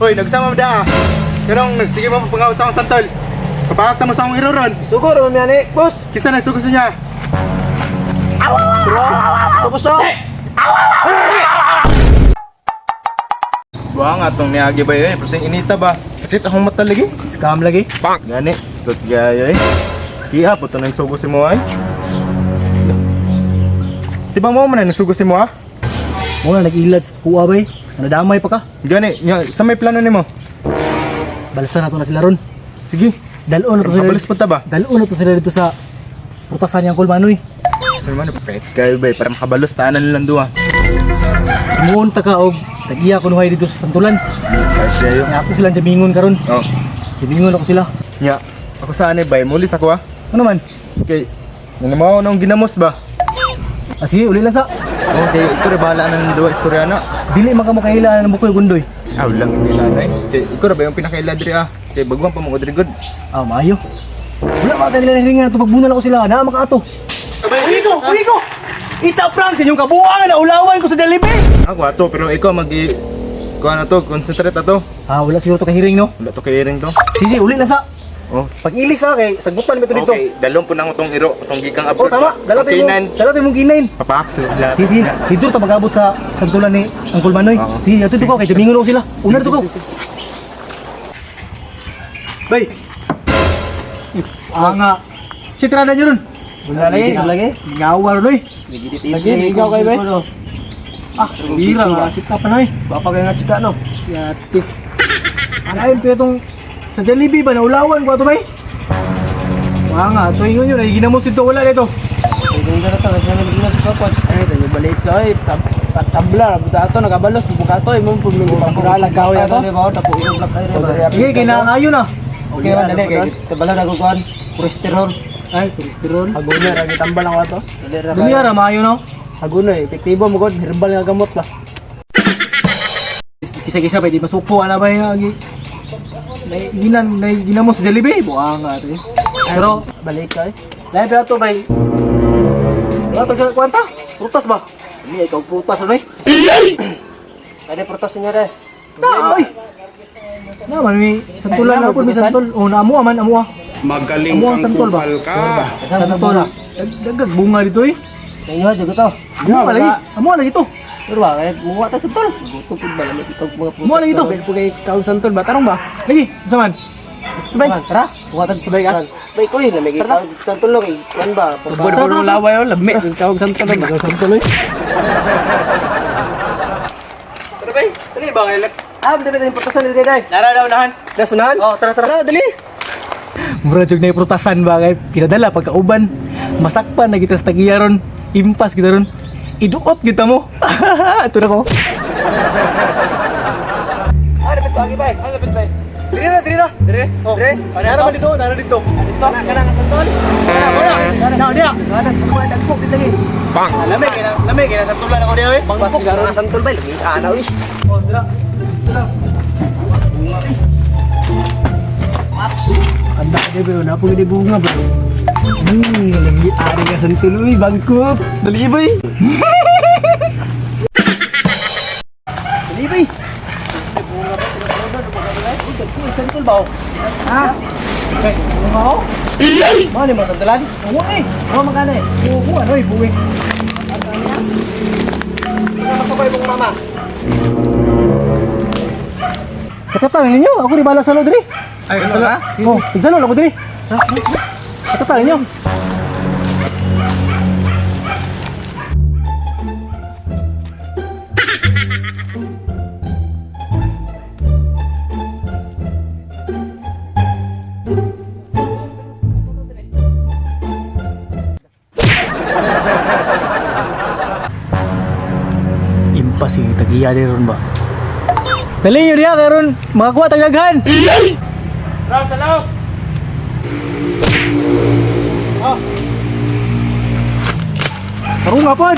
Hoy, nagsama mo da. Karong nagsige mo pangaw sa akong santol. Kapakak ta mo sa akong iroron. Sugo ra man ni, boss. Kisa nagsugo sa niya. Tapos na. Buha nga tong niagi ba eh, perting inita ba? Sakit akong mata lagi. Scam lagi. Gani, stot gaya eh. Kiha po to nagsugo si mo ay. Di ba mo man na nagsugo si mo ah? Mo na nag-ilad sa kuha bay. Nadamay pa ka. Gani, nya, sa may plano nimo? Balsa na to na sila ron. Sige. Dalon na to sila. Kabalis pa ta ba? Dalon na to sila dito sa prutasan niyang Kulmanoy. Sir man, pets kayo ba eh, para makabalos tanan nilang duha. Muon ta ka og tag-iya kunuhay dito sa Santulan. Ayos kayo. Nya ako silang jamingon karon. Oh. Jamingon ako sila. Nya, ako sa ano bay, mulis ako ah. Ano man? Okay. Ano mo nung ginamos ba? Ah, sige, uli lang sa. Okay, ikaw rin bahala ng duha istorya na. Dili man ka mo kahilaan ng bukoy gundoy. Ah, wala hindi nanay. Kay ikaw ra ba yung pinakaila diri ah? Kay baguhan pa mo diri good. Ah, maayo. Wala ba tayo nila hiringan ito pagbunal ako sila. Naa makaato. Uy ko, uy ko. It's a prank sa inyong kabuangan na ulawan ko sa Jollibee. Ako ato pero ikaw mag kuha na to, concentrate ato. Ah, wala siguro to kahiring no. Wala to kay ring to. Sige, uli lang sa. Oh. Pag ilis ha, kay sagbutan mi to dito. Okay, dalon po na ko tong iro, tong gikang Oh, abroad. tama. Dala Okay, tayo nan. mo. Dala tayo mong kinain. Papak sila. Sige, sige. Dito ta magabot sa santulan ni Uncle Manoy. Oo. Sige, ato ko kay jamingon ako sila. Una to ko. Bay. Ah nga. Si tirada niyo dun. Wala lagi. Lagi. Ngawa ron oy. Lagi, ikaw kay bay. Ah, bira nga sit up na eh. Bapa kay nga chika no. Yatis. Anayin pa itong sa Jollibee ba naulawan ko ato bay? Wala nga, ito ingon yun, ay ginamos dito, wala dito. Kung na ta kasi naman gina sa kapon. Ay, tayo balik ka ay tabla buta ato nagabalos buka ato imo pud mig pagkurala kahoy ato. Sige, kinangayon na. Okay ra dali kay tabala na kuan kolesterol. Ay, kolesterol. Hagunoy ra gitambal ang ato. Dumiya ra, maayo no? Hagunoy epektibo mo god herbal nga gamot ba. Kisa-kisa pa, di masuko, ala ba yung Nay, ginan, nay, ginamos sa Jollibee, buha nga ito eh. Pero, Balik ka eh. lain pa ito bay. Wala to sa kwanta? Prutas ba? Hindi, ikaw prutas ano eh? Kani prutas niya re. Na, oy! Na, man, may santulan Ay, na po, may prutusan? santol. Oh, na, amuha man, amuha. Magaling Amuha ang kang santol ba? kupal ka. Santol. Dagag bunga dito eh. Kayo jud to. Amuha lagi. Amuha lagi to. Pero ba kay muwa ta santol. Gutom pud ba lamig ikaw mga Muwa lagi to. Bel pud kay kaon santol ba tarong ba? Lagi, sa man. Tubay. Tara, muwa ta tubay ka. Bay ko yun, may ikaw santol no kay kuan ba? Tubod pud mo laway oh, lami ikaw santol ba. Santol eh. Tara bay, dali ba kay Ah, dali tayong putasan dali dai. Nara daw nahan. Nasunahan? Oh, tara tara. Tara, dali. Mura jud na prutasan ba kay pinadala pagkauban. Masakpan na kita sa tagiya ron. Impas kita ron. Iduot kita mo. Ato na ko. Ah, dapat ko agi bay. Ano dapat bay? Diri na, diri na. Dire. Oh, Dire. Nara man dito, nara dito. Kana kana nga santol. Wala. Na, diya. Kana kuan dagko gid lagi. Lami kay na, lami kay na santulan ako diya eh. Bangkok nga santol bay lagi ana uy. Oh, dira. Dira. Anda ka bro, napo gid bunga bro. Lagi ari ka santol uy, bangkok. Dali bay. Dali bay. Dagko santol ba? Ha? Okay, bunga oh. Mao ni mo santolan? Bunga eh. Bunga magkano eh? Bunga ano eh, buwi. Kana pa mong mama. Katatan ninyo, ako rin bala sa lo diri. Ay, ano ka? Oh, tigsan ako diri. Katatan ninyo. Impas yung tagiya di ron ba? Dali nyo diya, karon makakuha tagdaghan. Ra salaw. Karon nga pod.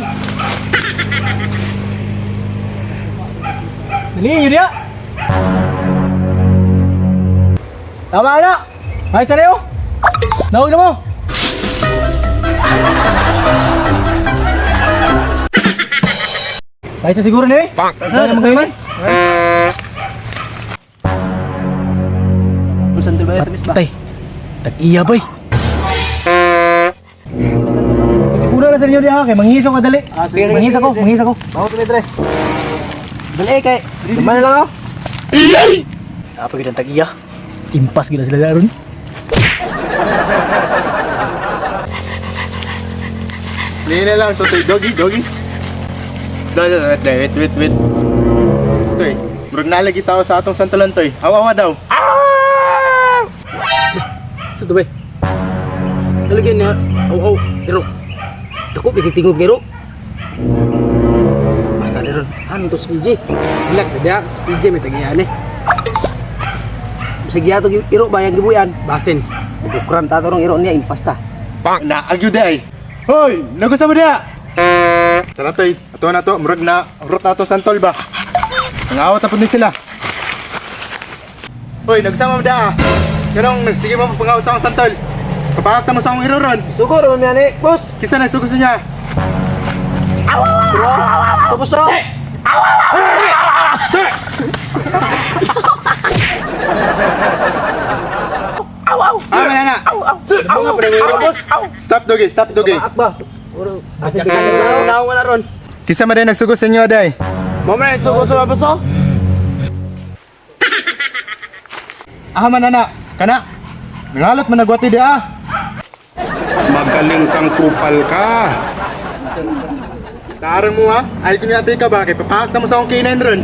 Dali nyo diya. Tama na. Ayos na kayo. Naog na mo. Ayos na siguro na eh. Bang. Saan naman kayo man? Tay, tag-iya bay. Una na sa inyo diha kay manghiso ka dali. Ah, sige, sige, Manghis ako, sige. manghis ako. Ako tuloy dre. Dali kay. Duman na lang ako. Apa gyud ang tag-iya? Impas gyud na sila daron. Lina lang, so toy, doggy, doggy. Doggy, wait, wait, wait, wait. Toy, murag nalagi tao sa atong santalan, toy. Awawa daw. Ito bay. Talagyan niya. Aw aw, iro. Dako bigitingog niro. Basta ron. Ano to si PJ? Relax dia, si PJ may tagiyan eh. Sige ato iro ba yang gibuyan? Basin. Bukran ta torong iro niya impasta. Na, agyo day. Hoy, nagusa mo diha. Tara, toy. Ato na to, murag na, rot na to santol ba? Ang awat na po ni sila. Hoy, nagsama mo diha. Kanong nagsige mo pangawat sa akong santol. Kapakak na mo sa akong iro ron. Sugo ra man ni, boss. Kisa na sugo sa niya. Tapos to. Ah, manana. Mga pre, boss. Stop doggy, stop doggy. Akba. Naong na ron. Kisa man din nagsugo sa inyo day. Mo man sugo sa baso. Ah, manana. Kana. Nangalot man nagwati di ah. Magaling kang kupal ka. Tarang mo ha. Ay kunya ate ka ba kay papakak na mo sa akong K9 ron.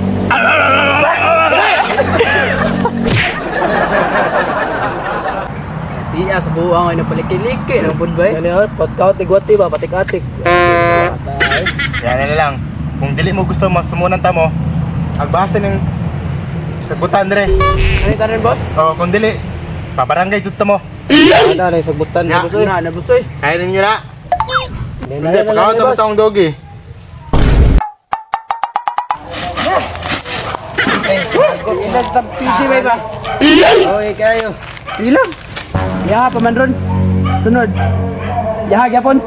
Tiya sa buwang ay napalikiliki ng pud bay. Dali pagkaot igwati ba patik-atik. Yan na lang. Kung dili mo gusto masumunan ta mo, agbasa ng sagutan re. Ano tanan boss? O kung dili, pabarangay jud ta mo. Ada na sagbutan Ya. boss. oy. Na na boss oy. Kaya ninyo na. Dali Hindi, pagkakot na mo sa akong doggy. Ilag tab PJ bay ba? Okay kayo. Sige lang. Yaha pa man ron. Sunod. Yaha gyapon.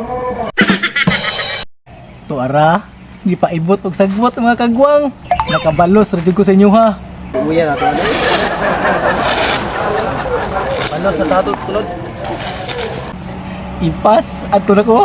To ara, gipaibot og sagwat ang mga kagwang. Nakabalos ra jud ko sa inyo ha. Buya na to. ano? Balos na tato tulod. Impas adto na ko.